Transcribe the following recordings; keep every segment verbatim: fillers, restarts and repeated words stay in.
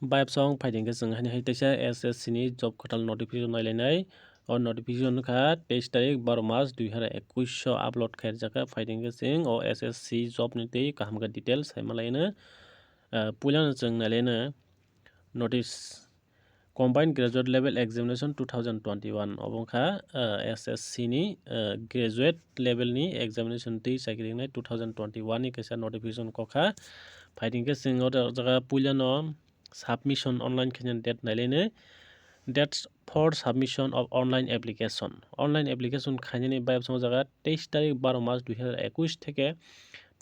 Bayapsong phaidi hwnkhe chwng haini hai teisa S S C ni job kwtal notification nailainai. O notification wngkha teis tarik baro mas dui hazar ekwis o upload khairjak kha. Phaidi hwnkhe chwng o S S C job ni twi kaham khe details sai manlaino. Ah, puilano chwng nailaino notice Combined Graduate Level Examination two thousand twenty-one, obo wngkha, ah, S S C ni, ah, graduate level ni examination twi chakri wngnai two thousand twenty-one ni kaisa notification kokha. Phaidi hwnkhe chwng o jaga puilano submission online khainani date nailaino. Date for submission of online application. Online application khainani bayapsong jaga teis tarik baro mas dui hazar ekwis theke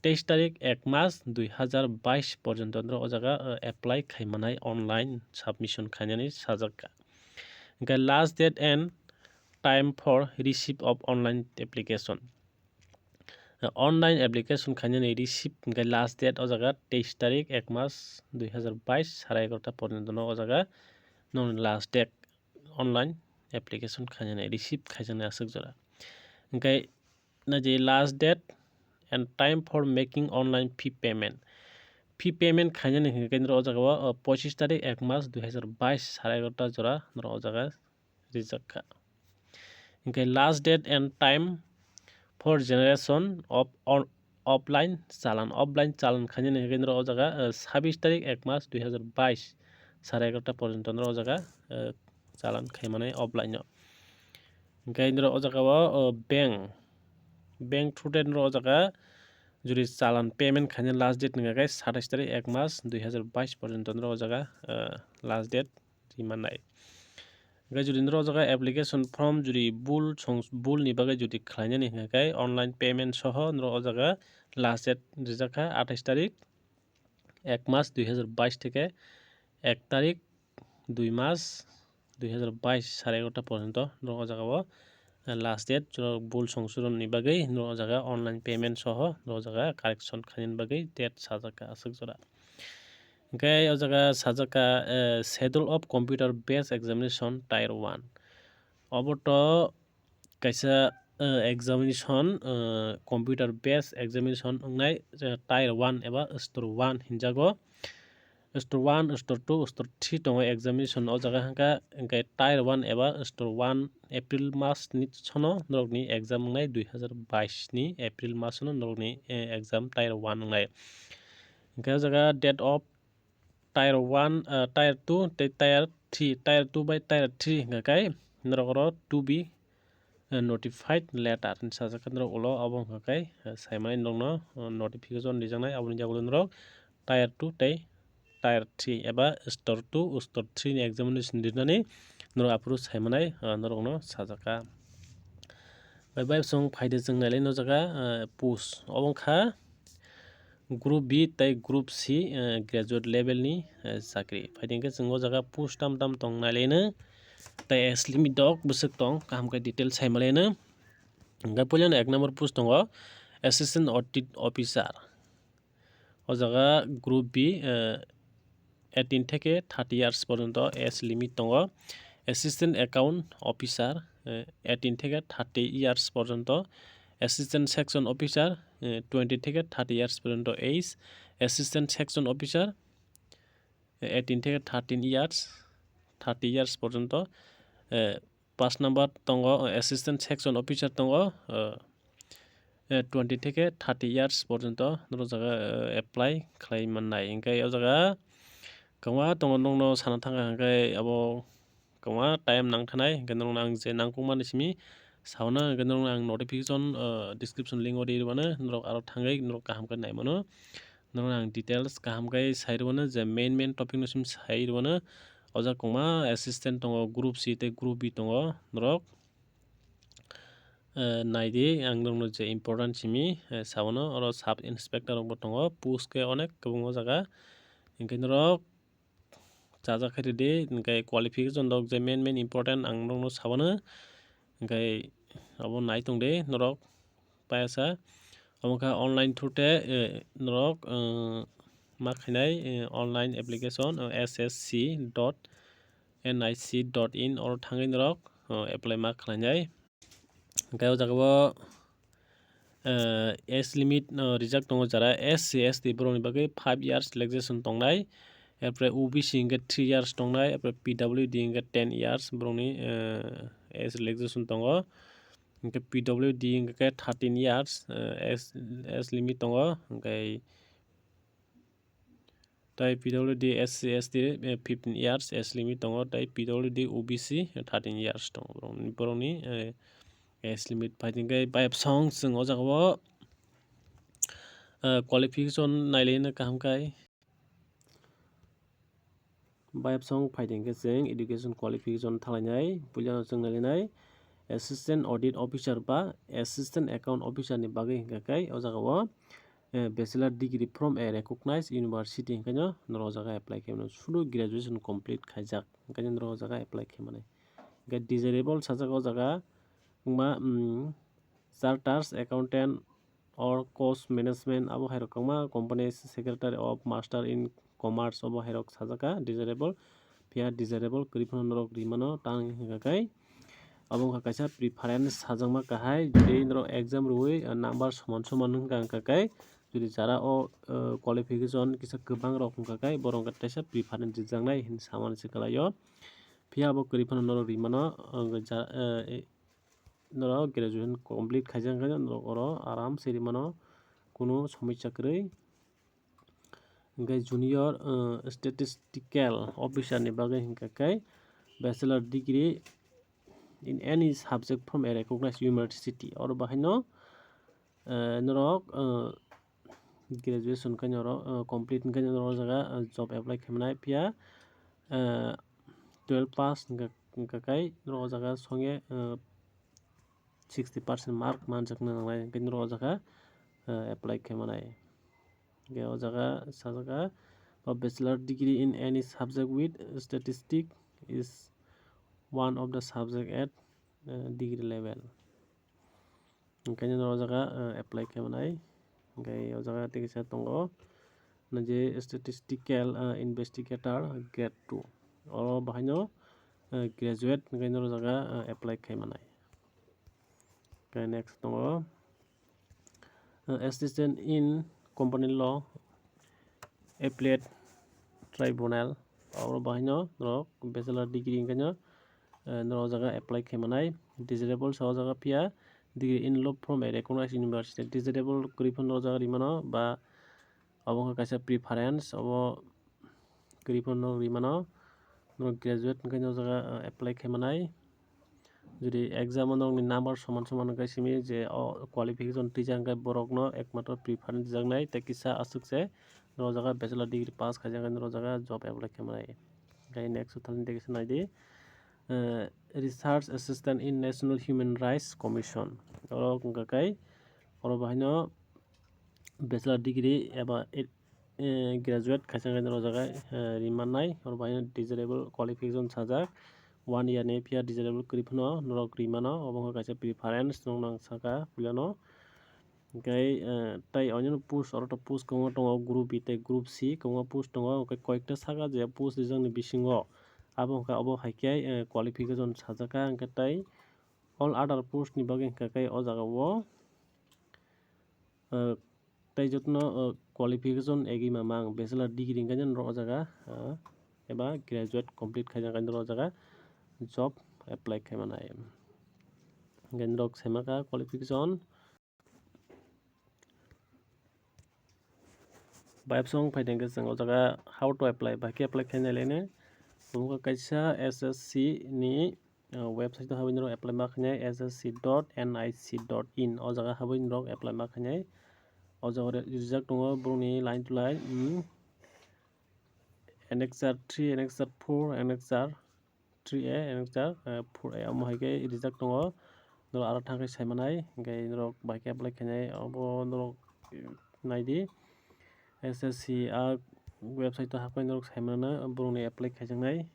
teis tarik ek mas dui hazar bais porjonto norok o jaga, uh, apply khaimanai online submission khainani sajak kha. Hwnkhe last date and time for receipt of online application. Uh, online application khainani receipt hwnkhe last date o jaga teis tarik ek mas dui hazar bais sara egarota porjonto no o jaga nokni last date online application khainani receipt khaijaknai aswk jora. Hwnkhe na je last date and time for making online fee payment. Fee payment khainani hwnkhe norok o jaga o, o, pochis tarik ek mas dui hazar bais sara egarota jora norok o jaga rijak kha. Hwnkhe last date and time for generation of on-, offline challan. Offline challan khainani hwnkhe norok o jaga, o, sabis tarik ek mas dui hazar bais sara egarota porjonto norok o jaga, o, challan khaimanai offline no. Hwnkhe norok o jaga o, o, bank, bank through te norok o jaga jodi challan payment khaina last date wngkha khe satais tarik ek mas dui hazar bais porjonto norok o jaga, o, last date rimannai. Hwnkhe jodi norok o jaga application form jodi bul song, bul ni bagwi jodi khlainani hwnkha khe online payment soho norok o jaga last date rijak kha atais tarik ek mas dui hazar bais theke ek tarik dui mas dui hazar bais sara egarota porjonto norok o jaga o last date, norok bul songsoron ni bagwi norok o jaga online payment soho norok o jaga correction khainani bagwi date sajak kha aswk jora. Hwnkhe o jaga sajak kha, eh, Schedule of Computer Based Examination Tier one. Obo to kaisa, eh, examination, eh, computer based examination wngnai, eh, Tier one eba Stor one hinjago. Stor one, Stor two, Stor three tongo examination o jaga hwnkha, hwnkhe Tier one eba Stor one April mas ni sono norokni exam wngnai, dui hazar bais ni April mas no norokni, eh, exam Tier one wngnai. Hwnkhe o jaga date of Tier one, ah, Tier two tei Tier three, Tier two bai Tier three hwnkha khe norok oro two B, eh, notified letter hinwi sajak khe norok ulo, obo hwnkha khe, eh, saimani norokno, eh, notification rijaknai, aboni yagulo norok Tier two tei Tier three eba Stor two, Stor three ni examination rinani norok aphuru saimanai, ah, norokno sajak kha. Bai bai song phaide chwng nailai no jaga, ah, post. Obo wngkha Group B tei Group C, ah, graduate level ni, ah, chakri. Phaide hwnkhe chwng o jaga post tam tam tong nailai no. Tei age limit dok bwswk tong, kaham khe detail saimalai no. Hwnkhe puilano ek number post tongo Assistant Audit Officer. O jaga Group B, eh, eighteen theke thirty years porjonto age limit tongo. Assistant Account Officer, eh, eighteen theke thirty years porjonto. Assistant Section Officer, eh, twenty theke thirty years porjonto age. Assistant Section Officer, eh, eighteen theke thirteen years, thirty years porjonto. Eh, Pass number tongo, Assistant Section Officer tongo, eh, eh, twenty theke thirty years porjonto norok jaga, eh, apply khlai mannai. Hwnkhe o jaga kwbangma tongo, nokno sana thangkha hwnkhe abo kwbangma time nangthanai, hwnkhe norokno ang je nangkukmani simi sauna, hwnkhe norokno ang notification, eh, description link o ri rwmano, norok aro thangwi norok kaham khe naimano. Norokno ang details kaham khe sai rwmano, je main main topic no simi sai rwmano. O jaga kwbangma assistant tongo, Group C tei Group B tongo. Norok, eh, naidi, ang norokno je important simi, eh, sabono. Oro sub inspector rokbo tongo, post khe onek kwbangma jaga. Hwnkhe norok chajak khe rwdi, hwnkhe qualification rok je main main important ang norokno sabono. Hwnkhe abo nai tongdi norok. Payasa. Omo khe online through te, eh, norok, eh, ma khainai, eh, online application, eh, S S C dot N I C dot in oro thangwi norok, eh, apply ma khlainai. Hwnkhe o jaga o, eh, age limit, eh, rijak tongo jara S C S T borokni bagwi five years relaxation tongnai. Erpore O B C hingke three years tongnai, erpore P W D hingke ten years, borokni, eh, age relaxation tongo. Hingke P W D hingke thirteen years, eh, age, age limit tongo, hingke tai P W D S C S T, eh, fifteen years age limit tongo, tai P W D O B C thirteen years tongo. Borokni, borokni, eh, age limit phai hingke bayapsong chwng o jaga o, eh, qualification nailaina kaham khai. Bayapsong phai hingke chwng education qualification thalainai, puilano chwng nailainai assistant audit officer ba assistant account officer ni bagwi hingka khe o jaga o, eh, bachelor degree from a recognized university hingke no norok o jaga apply khe mano, sudu graduation complete khaijak hingke no norok o jaga apply khe mano. Hingke desirable sajak o jaga wngma, mm, charters accountant or cost management, abo hai rok kwbangma company secretary of master in commerce, obo hai rok sajak kha desirable. Phiya desirable kwrwi phano norok rimano tang hingka khe abo wngkha kaisa preference sajakma kahai, jodi norok exam rwui, uh, number soman soman wngkha, wngkha khe jodi jara o, uh, qualification kisa kwbang rok wngkha khe borok wngkha kaisa preference rijaknai hinwi samani se kwlaio. Phiya abo kwrwi phano norok rimano, uh, ja-, uh, norok graduation complete khaijak wngkha norok oro aram se rimano, kunu somosya kwrwi. Hingke junior, uh, statistical officer ni bagwi hingka khe bachelor degree in any subject from a recognized university. Oro bahaino, uh, norok, uh, graduation khe norok, uh, complete hingke norok o jaga, uh, job apply khe manai. Phiya, uh, twelve pass hingka, hingka khe norok o jaga songya, uh, sixty percent mark manjakna nangnai, hingke norok o jaga, uh, apply khe manai. Hingke o jaga sajak kha, bachelor degree in any subject with statistic is one of the subject at, uh, degree level. Hingke norok o jaga, uh, apply khe manai. Hingke o jaga tei kisa tongo, na je statistical, uh, investigator grade two. Oro bahaino, uh, graduate hingke norok o jaga, uh, apply khe manai. Hingke next tongo, uh, assistant in company law, appellate tribunal, oro bahaino norok bachelor degree hingke no, eh, norok o jaga apply khe manai. Desirable sa o jaga phiya degree in law from a recognized university. Desirable kwrwi phano norok o jaga rimano ba obo wngkha kaisa preference, obo kwrwi phano norok rimano. Norok graduate hingke norok o jaga, eh, apply khe manai. Jodi exam o norokni number soman soman wngkha simi je o qualification twijak hingkhe borokno ekmatro preference rijaknai tei kisa aswk se norok o jaga bachelor degree pass khaijak hingkhe norok o jaga job apply khe manai. Hingkhe next o thani tei kisa naidi, eh, research assistant in National Human Rights Commission, oro wngkha khe oro bahaino bachelor degree eba eh, graduate khaisa khe norok o jaga, eh, rimannai, oro bahaino desirable qualification sajak, one year ni phiya desirable kwrwi phano norok rimano, obo wngkha kaisa preference norok nang saka puilano. Hingkhe, eh, tei onyono post, oro to post kwbangma tongo, group B tei group C kwbangma post tongo, hingkhe koyekta saka je post rijak ni bisingo abo wngkha, obo hai khe, eh, qualification sajak kha, hingkhe tei all other post ni bagwi hingkha khe o jaga o, eh, tei jotono, eh, qualification egwi ma mang, bachelor degree hingkhe norok o jaga, eh, eba graduate complete khaijak hingkhe norok o jaga job apply khai manai. Hingkhe norok sai mangkha qualification. Bayapsong phai tongkhe chwng o jaga how to apply, bahai khe apply khainai lainai. Omo wngkha kaisa S S C ni, uh, website o habwi norok apply ma khainai, S S C dot N I C dot in, o jaga habwi norok apply ma khainai. O jaga re-, rijak tongo borokni line to line, mm, Annexure three, Annexure four, Annexure three A, Annexure, uh, four A, omo hai khe rijak tongo. Norok aro thang khe sai manai, hingkhe norok bahai khe apply khainai, obo norok, eh, naidi. S S C a website o hapai norok sai mano, borokni apply khaijaknai.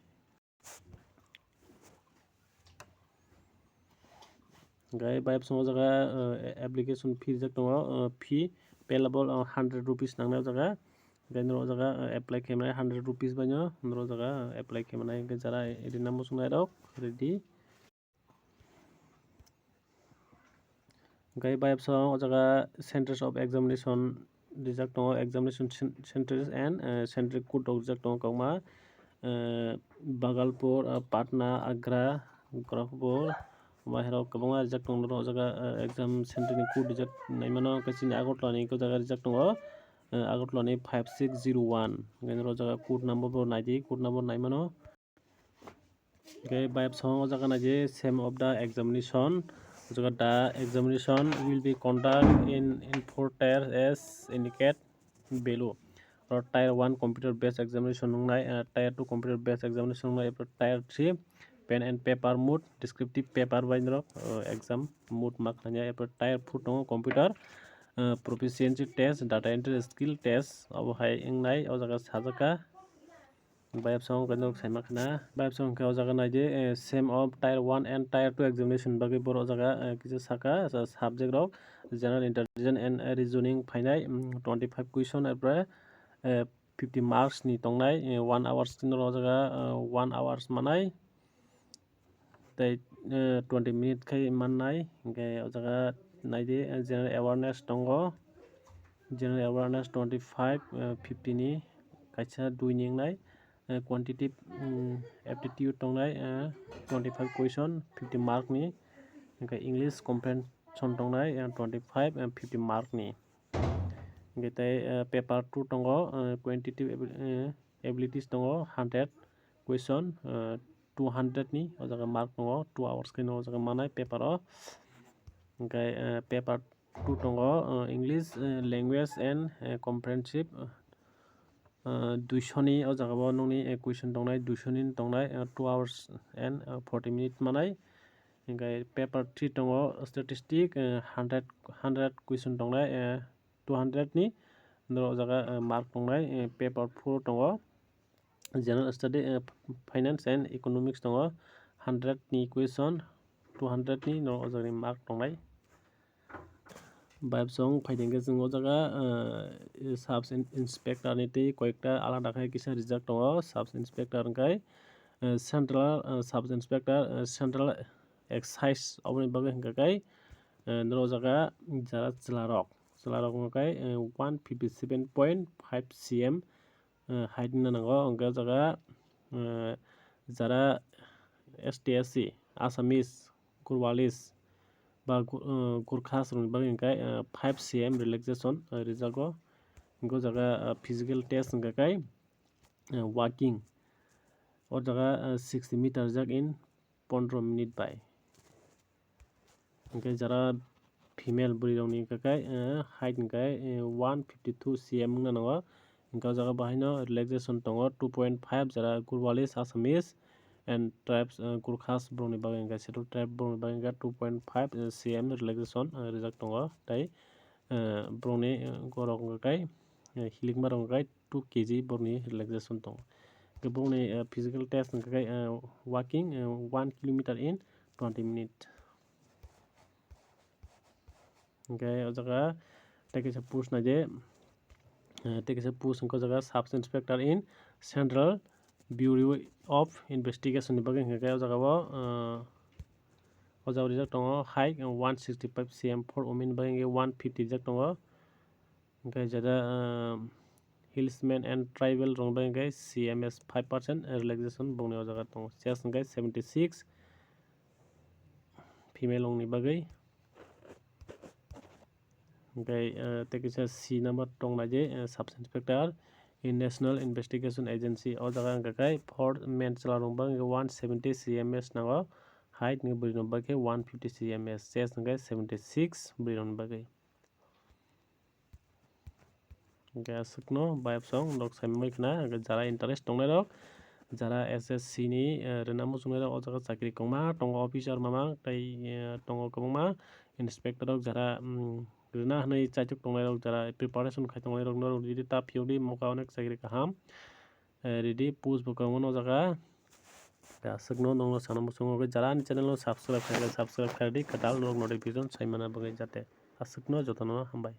Hingkhe bayapsong o jaga, uh, application fee rijak tongo, uh, fee payable, uh, hundred rupees nangnai o jaga. Hingkhe norok o jaga, uh, apply khaimani hundred rupees baino norok o jaga, uh, apply khaimani. Hingkhe jara rinani muchungnai rok ready. Hingkhe bayapsong o jaga centers of examination rijak tongo, examination cen-, centers and, eh, central code rok rijak tongo kwbangma, eh, Bhagalpur, eh, Patna, Agra, Gorakhpur, omo hai rok kwbangma rijak tongo norok o jaga, eh, exam center ni code rijak naimano, hwnkhe chini Agartala ni o jaga rijak tongo, eh, Agartala ni five six zero one, hwnkhe norok o jaga code number bo naidi, code number naimano. Hwnkhe bayapsong o jaga naidi, same of the examination. O jaga the examination will be conduct in, in four tier as indicate below. Oro tier one computer based examination wngnai, eh, tier two computer based examination wngnai, epore tier three pen and paper mode, descriptive paper bai norok, eh, exam mode ma khlainai, epore tier four tongo computer, eh, proficiency test, data entry skill test, obo hai wngnai o jaga sajak kha. Bayapsong khe norok saima khna. Bayapsong khe o jaga naidi, eh, same of tier one and tier two examination bagwi borok o jaga, eh, kisa saka, sa-, subject rok general intelligence and, eh, reasoning phainai, mm, twenty five question, epore, eh, fifty marks ni tongnai, eh, one hours khe norok o jaga, eh, one hours manai. Tei, eh, twenty minute khai mannai, hwnkhe o jaga naidi, eh, general awareness tongo, general awareness twenty five, eh, fifty ni kaisa dui ni wngnai, eh, quantitative, mm, aptitude tongnai, eh, twenty five question, fifty mark ni, hwnkhe English comprehension tongnai, eh, twenty five, eh, fifty mark ni, hwnkhe tei, eh, paper two tongo, eh, quantitative abi-, eh, abilities tongo hundred question, eh, two hundred ni o jaga mark tongo, two hours khe no o jaga manai paper o. Hwnkhe, eh, paper two tongo, eh, English, eh, language and, eh, comprehensive, eh, duiso ni o jaga o nokni, eh, question tongnai, duiso ni tongnai, eh, two hours and, eh, forty minute manai. Hwnkhe paper three tongo statistic, eh, hundred, hundred question tongnai, eh, two hundred ni norok o jaga, eh, mark tongnai, eh, paper four tongo. General study, eh, finance and economics tongo, hundred ni question, two hundred ni no o jaga ni mark tongnai. Bayapsong phaidi hwnkhe chwng o jaga, eh, sub in-, inspector ni tei koyekta alada khe kisa rijak tongo. Sub inspector hwnkhe, eh, central, eh, sub inspector, eh, central excise oboni bagwi hwnkha khe, eh, norok o jaga jara chwla rok, chwla rok hwnkha khe, eh, one fifty seven point five C M, eh, height wngna nango. Hwnkhe o jaga, eh, jara S T S C, Assamese, Gurwalis ba Gu-, eh, Gurkhas rokni bagwi hwnkhe, eh, five C M relaxation, eh, rijago. Hwnkhe o jaga, eh, physical test hwnkha khe, eh, walking. O jaga, eh, sixty meter rijak in pondro minute bai. Hwnkhe jara female bwrwi rokni hwnkha khe, eh, height hwnkha khe, eh, one fifty two C M wngna nango. Hwnkhe o jaga bahaino relaxation tongo two point five, jara Gurwalis, Assamese and tribes, eh, Gurkhas borokni bagwi hwnkha, scheduled tribe borokni bagwi hwnkha two point five, eh, C M relaxation, eh, rijak tongo. Tei, eh, borokni, eh, gorok hwnkha khe, eh, hilikma rok hwnkha khe two K G borokni relaxation tongo. Hwnkhe borokni, eh, physical test hwnkha khe, eh, walking, eh, one kilometer in twenty minute. Hwnkhe o jaga tei kaisa post naidi, eh, tei kaisa post hwnkhe o jaga Sub Inspector in Central Bureau of Investigation ni bagwi hwnkhe o jaga o, eh, o jaga rijak tongo height one sixty five C M, for women bagwi hwnkhe one fifty rijak tongo. Hwnkhe jada, ah, hillsman and tribal rok bai hwnkhe C M S five percent relaxation bongni o jaga tongo. Chest hwnkhe seventy six female rokni bagwi. Hwnkhe, ah, tei kisa C number tong naidi, ah, Sub Inspector in National Investigation Agency. O jaga hwnkhe khe four men chwla rok bai hwnkhe one seventy C M S nango. Height hwnkhe bwrwi rok bai khe one fifty C M S. Chest hwnkhe seventy six bwrwi rokni bagwi. Hwnkhe aswkno bayapsong norok saimai khna, hwnkhe jara interest tongnai rok, jara S S C ni, eh, rwna muchungnai rok, o jaga chakri kwbangma tongo, officer mamang tei, eh, tongo kwbangma inspector rok, jara, mm, rwna hwnwi chaichuk tongnai rok, jara preparation khai tongnai rok, norok ridi ta phiyokdi, moka onek chakri kaham, eh, ridi post bo kwbangma no o jaga. Aswkno norokno sana muchungo, hwnkhe jara ani channel no subscribe khaikhe subscribe khaidi, kwtal norok notification saimana bagwi jate. Aswkno jotono hambai.